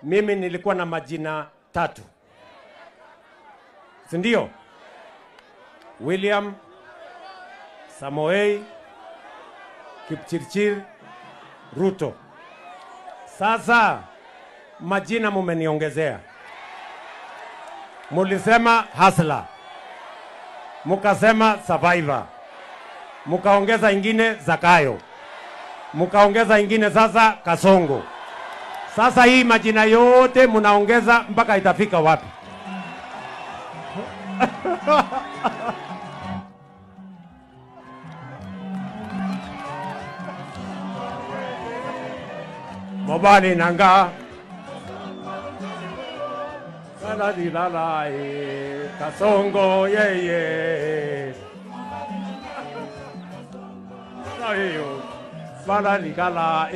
Mimi nilikuwa na majina 3. Si ndio? William Samoei Kipchirchir Ruto. Sasa majina mumeniongezea. Mulisema Hustler, mukasema Survivor, mukaongeza ingine Zakayo, mukaongeza ingine sasa Kasongo. Sasa hii majina yote munaongeza mpaka itafika wapi? Mobali nanga la la la Kasongo ye ye la yo la la